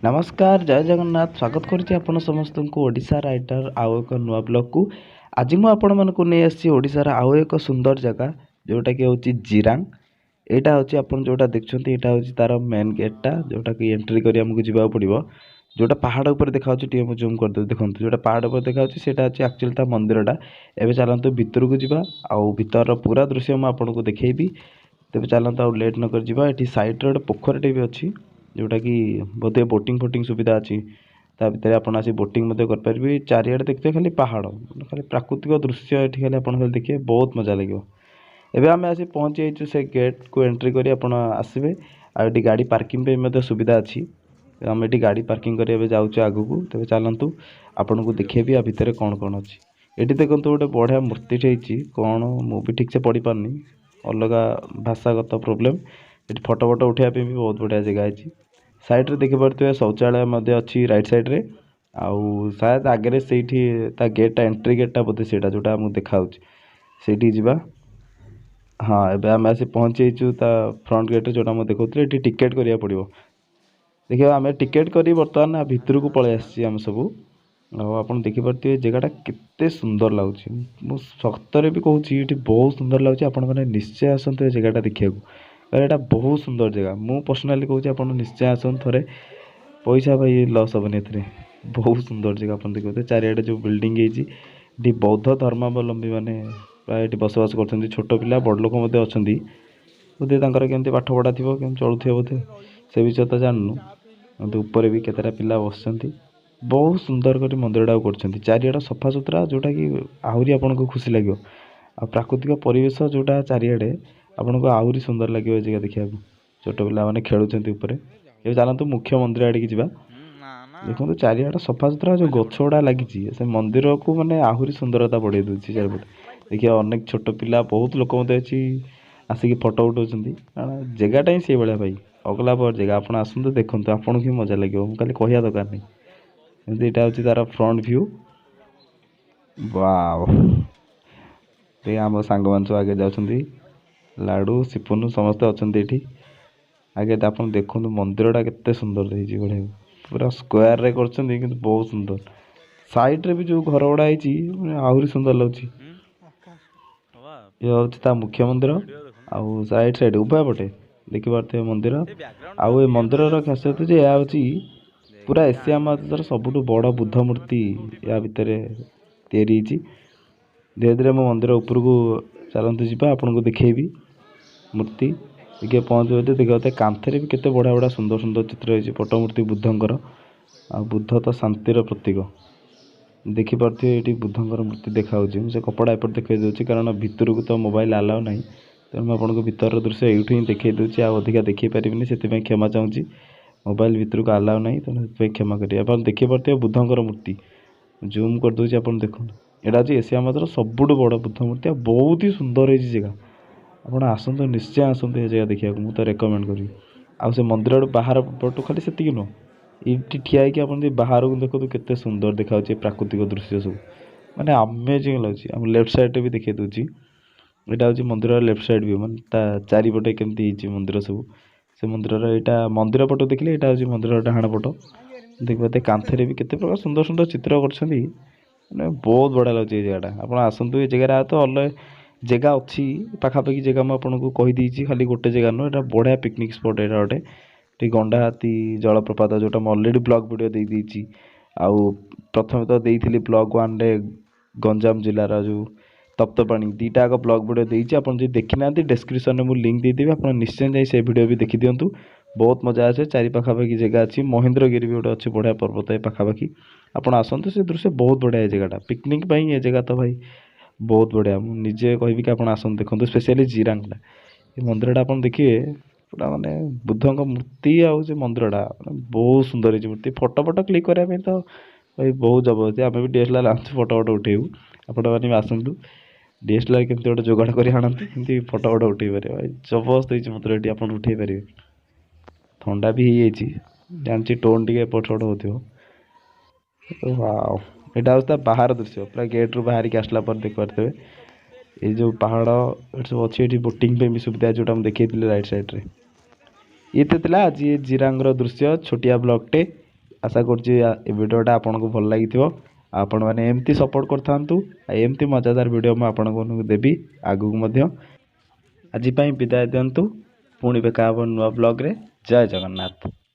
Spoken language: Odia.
ନମସ୍କାର, ଜୟ ଜଗନ୍ନାଥ। ସ୍ୱାଗତ କରୁଛି ଆପଣ ସମସ୍ତଙ୍କୁ ଓଡ଼ିଶା ରାଇଟର ଆଉ ଏକ ନୂଆ ବ୍ଲଗ୍କୁ। ଆଜି ମୁଁ ଆପଣମାନଙ୍କୁ ନେଇ ଆସିଛି ଓଡ଼ିଶାର ଆଉ ଏକ ସୁନ୍ଦର ଜାଗା, ଯେଉଁଟାକି ହେଉଛି ଜିରାଙ୍ଗ। ଏଇଟା ହେଉଛି, ଆପଣ ଯେଉଁଟା ଦେଖୁଛନ୍ତି, ଏଇଟା ହେଉଛି ତା'ର ମେନ୍ ଗେଟ୍ଟା, ଯେଉଁଟାକି ଏଣ୍ଟ୍ରି କରି ଆମକୁ ଯିବାକୁ ପଡ଼ିବ। ଯେଉଁଟା ପାହାଡ଼ ଉପରେ ଦେଖାଯାଉଛି, ଟିକେ ମୁଁ ଜୁମ୍ କରିଦେବି, ଦେଖନ୍ତୁ, ଯେଉଁଟା ପାହାଡ଼ ଉପରେ ଦେଖାଯାଉଛି ସେଇଟା ଅଛି ଆକ୍ଚୁଆଲି ତା ମନ୍ଦିରଟା। ଏବେ ଚାଲନ୍ତୁ ଭିତରକୁ ଯିବା ଆଉ ଭିତରର ପୁରା ଦୃଶ୍ୟ ମୁଁ ଆପଣଙ୍କୁ ଦେଖେଇବି। ତେବେ ଚାଲନ୍ତୁ, ଆଉ ଲେଟ୍ ନକରି ଯିବା। ଏଠି ସାଇଡ଼୍ରେ ଗୋଟେ ପୋଖରୀଟେ ବି ଅଛି, ଯେଉଁଟାକି ବୋଧେ ବୋଟିଂ ଫୋଟିଂ ସୁବିଧା ଅଛି ତା ଭିତରେ। ଆପଣ ଆସି ବୋଟିଂ ମଧ୍ୟ କରିପାରିବେ। ଚାରିଆଡ଼େ ଦେଖିଥିବେ ଖାଲି ପାହାଡ଼, ମାନେ ଖାଲି ପ୍ରାକୃତିକ ଦୃଶ୍ୟ ଏଠି ଖାଲି ଆପଣ ଖାଲି ଦେଖିବେ, ବହୁତ ମଜା ଲାଗିବ। ଏବେ ଆମେ ଆସି ପହଞ୍ଚି ଯାଇଛୁ ସେ ଗେଟ୍କୁ। ଏଣ୍ଟ୍ରି କରି ଆପଣ ଆସିବେ ଆଉ ଏଠି ଗାଡ଼ି ପାର୍କିଂ ପାଇଁ ମଧ୍ୟ ସୁବିଧା ଅଛି। ଆମେ ଏଠି ଗାଡ଼ି ପାର୍କିଂ କରି ଏବେ ଯାଉଛୁ ଆଗକୁ। ତେବେ ଚାଲନ୍ତୁ, ଆପଣଙ୍କୁ ଦେଖେଇବି ଆ ଭିତରେ କ'ଣ କ'ଣ ଅଛି। ଏଠି ଦେଖନ୍ତୁ, ଗୋଟେ ବଢ଼ିଆ ମୂର୍ତ୍ତିଟେ ହେଇଛି। କ'ଣ ମୁଁ ବି ଠିକ୍ସେ ପଢ଼ିପାରୁନି, ଅଲଗା ଭାଷାଗତ ପ୍ରୋବ୍ଲେମ୍। ଏଠି ଫଟୋ ଫଟୋ ଉଠାଇବା ପାଇଁ ବି ବହୁତ ବଢ଼ିଆ ଜାଗା ହେଇଛି। ସାଇଡ଼୍ରେ ଦେଖିପାରୁଥିବେ ଶୌଚାଳୟ ମଧ୍ୟ ଅଛି ରାଇଟ୍ ସାଇଡ଼୍ରେ। ଆଉ ସାୟଦ ଆଗରେ ସେଇଠି ତା ଗେଟ୍ଟା, ଏଣ୍ଟ୍ରି ଗେଟ୍ଟା ବୋଧେ ସେଇଟା ଯେଉଁଟା ଆମକୁ ଦେଖାହେଉଛି, ସେଇଠିକି ଯିବା। ହଁ, ଏବେ ଆମେ ଆସି ପହଞ୍ଚି ଯାଇଛୁ ତା ଫ୍ରଣ୍ଟ ଗେଟ୍ରେ, ଯେଉଁଟା ମୁଁ ଦେଖାଉଥିଲି। ଏଠି ଟିକେଟ୍ କରିବାକୁ ପଡ଼ିବ। ଦେଖିବା, ଆମେ ଟିକେଟ୍ କରି ବର୍ତ୍ତମାନ ଭିତରକୁ ପଳେଇ ଆସିଛି ଆମେ ସବୁ। ଆଉ ଆପଣ ଦେଖିପାରୁଥିବେ ଜାଗାଟା କେତେ ସୁନ୍ଦର ଲାଗୁଛି। ମୁଁ ସତରେ ବି କହୁଛି, ଏଠି ବହୁତ ସୁନ୍ଦର ଲାଗୁଛି। ଆପଣମାନେ ନିଶ୍ଚୟ ଆସନ୍ତୁ ଏ ଜାଗାଟା ଦେଖିବାକୁ, କାରଣ ଏଇଟା ବହୁତ ସୁନ୍ଦର ଜାଗା। ମୁଁ ପର୍ସନାଲି କହୁଛି, ଆପଣ ନିଶ୍ଚୟ ଆସନ୍ତୁ ଥରେ, ପଇସା ଭାଇ ଲସ୍ ହେବନି ଏଥିରେ। ବହୁତ ସୁନ୍ଦର ଜାଗା। ଆପଣ ଦେଖିପାରୁଥିବେ ଚାରିଆଡ଼େ ଯେଉଁ ବିଲ୍ଡିଂ ହେଇଛି। ଏଠି ବୌଦ୍ଧ ଧର୍ମାବଲମ୍ବୀ ମାନେ ପ୍ରାୟ ଏଠି ବସବାସ କରୁଛନ୍ତି। ଛୋଟ ପିଲା, ବଡ଼ ଲୋକ ମଧ୍ୟ ଅଛନ୍ତି ବୋଧେ। ତାଙ୍କର କେମିତି ପାଠ ପଢ଼ା ଥିବ, କେମିତି ଚଳୁଥିବ ବୋଧେ, ସେ ବିଷୟ ତ ଜାଣିନୁ। କିନ୍ତୁ ଉପରେ ବି କେତେଟା ପିଲା ବସିଛନ୍ତି। ବହୁତ ସୁନ୍ଦର କରି ମନ୍ଦିରଟାକୁ କରିଛନ୍ତି। ଚାରିଆଡ଼ ସଫାସୁତୁରା, ଯେଉଁଟାକି ଆହୁରି ଆପଣଙ୍କୁ ଖୁସି ଲାଗିବ। ଆଉ ପ୍ରାକୃତିକ ପରିବେଶ ଯେଉଁଟା ଚାରିଆଡ଼େ, ଆପଣଙ୍କୁ ଆହୁରି ସୁନ୍ଦର ଲାଗିବ ଏ ଜାଗା ଦେଖିବାକୁ। ଛୋଟ ପିଲାମାନେ ଖେଳୁଛନ୍ତି ଉପରେ। ଏବେ ଚାଲନ୍ତୁ ମୁଖ୍ୟ ମନ୍ଦିର ଆଡ଼ିକି ଯିବା। ଦେଖନ୍ତୁ, ଚାରିଆଡ଼ ସଫାସୁତୁରା, ଯେଉଁ ଗଛ ଗୁଡ଼ା ଲାଗିଛି ସେ ମନ୍ଦିରକୁ ମାନେ ଆହୁରି ସୁନ୍ଦରତା ବଢ଼େଇ ଦେଉଛି ଚାରିପଟେ। ଦେଖିବା, ଅନେକ ଛୋଟ ପିଲା, ବହୁତ ଲୋକ ମଧ୍ୟ ଅଛି, ଆସିକି ଫଟୋ ଉଠାଉଛନ୍ତି, କାରଣ ଜାଗାଟା ହିଁ ସେଇଭଳିଆ ଭାଇ, ଅଗଲା ବର ଜାଗା। ଆପଣ ଆସନ୍ତୁ, ଦେଖନ୍ତୁ, ଆପଣଙ୍କୁ ହିଁ ମଜା ଲାଗିବ, ମୁଁ ଖାଲି କହିବା ଦରକାର ନାହିଁ। ଏମିତି ଏଇଟା ହେଉଛି ତା'ର ଫ୍ରଣ୍ଟ ଭ୍ୟୁ। ୱାଓ! ଆମ ସାଙ୍ଗମାନେ ସବୁ ଆଗେ ଯାଉଛନ୍ତି, ଲାଡ଼ୁ, ସିପୁନୁ ସମସ୍ତେ ଅଛନ୍ତି ଏଠି ଆଗେ। ଆପଣ ଦେଖନ୍ତୁ ମନ୍ଦିରଟା କେତେ ସୁନ୍ଦର ହେଇଛି, ବଢ଼ିଆ ପୁରା ସ୍କୋୟାରରେ କରିଛନ୍ତି, କିନ୍ତୁ ବହୁତ ସୁନ୍ଦର। ସାଇଡ଼୍ରେ ବି ଯେଉଁ ଘର ଗୁଡ଼ା ହେଇଛି, ମାନେ ଆହୁରି ସୁନ୍ଦର ଲାଗୁଛି। ଇଏ ହେଉଛି ତା ମୁଖ୍ୟ ମନ୍ଦିର ଆଉ ସାଇଡ଼୍ ସାଇଡ଼୍ ଉଭୟ ପଟେ ଦେଖିପାରୁଥିବେ ମନ୍ଦିର। ଆଉ ଏ ମନ୍ଦିରର ଖାସିୟତ ଯେ ଏହା ହେଉଛି ପୁରା ଏସିଆ ମହାଦେଶର ସବୁଠୁ ବଡ଼ ବୁଦ୍ଧ ମୂର୍ତ୍ତି ୟା ଭିତରେ ତିଆରି ହେଇଛି। ଧୀରେ ଧୀରେ ମୋ ମନ୍ଦିର ଉପରକୁ ଚାଲନ୍ତୁ ଯିବା, ଆପଣଙ୍କୁ ଦେଖେଇବି ମୂର୍ତ୍ତି। ଟିକେ ପହଞ୍ଚିବ, ଦେଖିବ କାନ୍ଥରେ ବି କେତେ ବଢ଼ିଆ ବଢ଼ିଆ ସୁନ୍ଦର ସୁନ୍ଦର ଚିତ୍ର ହେଇଛି, ପଟ୍ଟମୂର୍ତ୍ତି ବୁଦ୍ଧଙ୍କର। ଆଉ ବୁଦ୍ଧ ତ ଶାନ୍ତିର ପ୍ରତୀକ। ଦେଖିପାରୁଥିବେ ଏଇଠି ବୁଦ୍ଧଙ୍କର ମୂର୍ତ୍ତି ଦେଖାହେଉଛି। ମୁଁ ସେ କପଡ଼ା ଏପଟେ ଦେଖାଇ ଦେଉଛି, କାରଣ ଭିତରକୁ ତ ମୋବାଇଲ ଆଲାଉ ନାହିଁ। ତେଣୁ ମୁଁ ଆପଣଙ୍କୁ ଭିତରର ଦୃଶ୍ୟ ଏଇଠୁ ହିଁ ଦେଖାଇ ଦେଉଛି, ଆଉ ଅଧିକା ଦେଖାଇ ପାରିବିନି, ସେଥିପାଇଁ କ୍ଷମା ଚାହୁଁଛି। ମୋବାଇଲ ଭିତରକୁ ଆଲାଉ ନାହିଁ, ତେଣୁ ସେଥିପାଇଁ କ୍ଷମା କରିବେ। ଆପଣ ଦେଖିପାରୁଥିବେ ବୁଦ୍ଧଙ୍କର ମୂର୍ତ୍ତି, ଜୁମ୍ କରିଦେଉଛି, ଆପଣ ଦେଖନ୍ତୁ। ଏଇଟା ହେଉଛି ଏସିଆ ମହାଦେଶର ସବୁଠୁ ବଡ଼ ବୁଦ୍ଧ ମୂର୍ତ୍ତି ଆଉ ବହୁତ ହି ସୁନ୍ଦର ହେଇଛି ଜାଗା। ଆପଣ ଆସନ୍ତୁ, ନିଶ୍ଚୟ ଆସନ୍ତୁ ଏ ଜାଗା ଦେଖିବାକୁ, ମୁଁ ତ ରେକମେଣ୍ଡ କରିବି। ଆଉ ସେ ମନ୍ଦିରଠୁ ବାହାର ପଟୁ ଖାଲି ସେତିକି ନୁହଁ, ଏଇଠି ଠିଆ ହେଇକି ଆପଣ ଯଦି ବାହାରକୁ ଦେଖନ୍ତୁ, କେତେ ସୁନ୍ଦର ଦେଖାଯାଉଛି ଏ ପ୍ରାକୃତିକ ଦୃଶ୍ୟ ସବୁ, ମାନେ ଆମେଜିଂ ଲାଗୁଛି। ଆମ ଲେଫ୍ଟ ସାଇଡ଼୍ରେ ବି ଦେଖାଇ ଦେଉଛି। ଏଇଟା ହେଉଛି ମନ୍ଦିରର ଲେଫ୍ଟ ସାଇଡ଼୍ ଭ୍ୟୁ, ମାନେ ତା ଚାରିପଟେ କେମିତି ହେଇଛି ମନ୍ଦିର ସବୁ। ସେ ମନ୍ଦିରର ଏଇଟା ମନ୍ଦିର ପଟୁ ଦେଖିଲେ, ଏଇଟା ହେଉଛି ମନ୍ଦିରର ଡାହାଣ ପଟ। ଦେଖିପାରୁଥିବେ କାନ୍ଥରେ ବି କେତେ ପ୍ରକାର ସୁନ୍ଦର ସୁନ୍ଦର ଚିତ୍ର କରିଛନ୍ତି, ମାନେ ବହୁତ ବଢ଼ିଆ ଲାଗୁଛି ଏ ଜାଗାଟା। ଆପଣ ଆସନ୍ତୁ ଏ ଜାଗାରେ। ଆଉ ତ ଅଲଗା ଜାଗା ଅଛି, ପାଖାପାଖି ଜାଗା ମୁଁ ଆପଣଙ୍କୁ କହିଦେଇଛି, ଖାଲି ଗୋଟେ ଜାଗା ନୁହଁ। ଏଇଟା ବଢ଼ିଆ ପିକନିକ୍ ସ୍ପଟ୍ ଏଇଟା ଗୋଟେ। ଏଠି ଗଣ୍ଡାହାତୀ ଜଳପ୍ରପାତ, ଯେଉଁଟା ମୁଁ ଅଲରେଡ଼ି ବ୍ଲଗ୍ ଭିଡ଼ିଓ ଦେଇଦେଇଛି। ଆଉ ପ୍ରଥମେ ତ ଦେଇଥିଲି ବ୍ଲଗ୍ ୱାନ୍ରେ ଗଞ୍ଜାମ ଜିଲ୍ଲାର ଯେଉଁ ତପ୍ତପାଣି, ଦୁଇଟା ଆଗ ବ୍ଲଗ୍ ଭିଡ଼ିଓ ଦେଇଛି। ଆପଣ ଯଦି ଦେଖିନାହାନ୍ତି, ଡେସ୍କ୍ରିପସନ୍ରେ ମୁଁ ଲିଙ୍କ୍ ଦେଇଦେବି, ଆପଣ ନିଶ୍ଚୟ ଯାଇ ସେ ଭିଡ଼ିଓ ବି ଦେଖିଦିଅନ୍ତୁ, ବହୁତ ମଜା ଆସେ। ଚାରି ପାଖାପାଖି ଜାଗା ଅଛି, ମହେନ୍ଦ୍ରଗିରି ବି ଗୋଟେ ଅଛି ବଢ଼ିଆ ପର୍ବତ ଏ ପାଖାପାଖି। ଆପଣ ଆସନ୍ତୁ, ସେ ଦୃଶ୍ୟ ବହୁତ ବଢ଼ିଆ। ଏ ଜାଗାଟା ପିକନିକ୍ ପାଇଁ ଏ ଜାଗା ତ ଭାଇ ବହୁତ ବଢ଼ିଆ। ମୁଁ ନିଜେ କହିବି କି ଆପଣ ଆସନ୍ତୁ, ଦେଖନ୍ତୁ, ସ୍ପେସିଆଲି ଜିରାଙ୍ଗଟା। ଏ ମନ୍ଦିରଟା ଆପଣ ଦେଖିବେ, ପୁରା ମାନେ ବୁଦ୍ଧଙ୍କ ମୂର୍ତ୍ତି ଆଉ ସେ ମନ୍ଦିରଟା ମାନେ ବହୁତ ସୁନ୍ଦର ହେଇଛି ମୂର୍ତ୍ତି। ଫଟୋ ଫଟୋ କ୍ଲିକ୍ କରିବା ପାଇଁ ତ ଭାଇ ବହୁତ ଜବରଦସ୍ତ। ଆମେ ବି ଡିଏସ୍ଏଲ୍ଆର୍ ଆଣିଛୁ, ଫଟୋ ଫଟୋ ଉଠେଇବୁ। ଆପଣମାନେ ବି ଆସନ୍ତୁ, ଡିଏସ୍ଏଲ୍ଆର୍ କେମିତି ଗୋଟେ ଯୋଗାଡ଼ କରି ଆଣନ୍ତୁ, କେମିତି ଫଟୋ ଫଟୋ ଉଠେଇ ପାରିବେ। ଭାଇ ଜବରଦସ୍ତ ହେଇଛି ମନ୍ଦିର ଏଠି, ଆପଣ ଉଠେଇ ପାରିବେ। ଥଣ୍ଡା ବି ହେଇଯାଇଛି, ଜାଣିଛି ଟୋନ୍ ଟିକେ ଏପଟ ସେପଟ ହେଉଥିବ। ୱାଓ! ଏଇଟା ହେଉଛି ତା ବାହାର ଦୃଶ୍ୟ, ପୁରା ଗେଟ୍ରୁ ବାହାରିକି ଆସିଲା ପରେ ଦେଖିପାରୁଥିବେ ଏଇ ଯେଉଁ ପାହାଡ଼ ଏଠି ସବୁ ଅଛି। ଏଠି ବୋଟିଂ ପାଇଁ ବି ସୁବିଧା, ଯେଉଁଟା ମୁଁ ଦେଖେଇଥିଲି ରାଇଟ୍ ସାଇଡ଼୍ରେ। ଇଏ ତ ଥିଲା ଆଜି ଜିରାଙ୍ଗର ଦୃଶ୍ୟ, ଛୋଟିଆ ବ୍ଲଗ୍ଟେ। ଆଶା କରୁଛି ଏ ଭିଡ଼ିଓଟା ଆପଣଙ୍କୁ ଭଲ ଲାଗିଥିବ। ଆପଣମାନେ ଏମିତି ସପୋର୍ଟ କରିଥାନ୍ତୁ ଆଉ ଏମିତି ମଜାଦାର ଭିଡ଼ିଓ ମୁଁ ଆପଣମାନଙ୍କୁ ଦେବି ଆଗକୁ ମଧ୍ୟ। ଆଜି ପାଇଁ ବିଦାୟ ଦିଅନ୍ତୁ, ପୁଣି ଦେଖା ହେବ ନୂଆ ବ୍ଲଗ୍ରେ। ଜୟ ଜଗନ୍ନାଥ।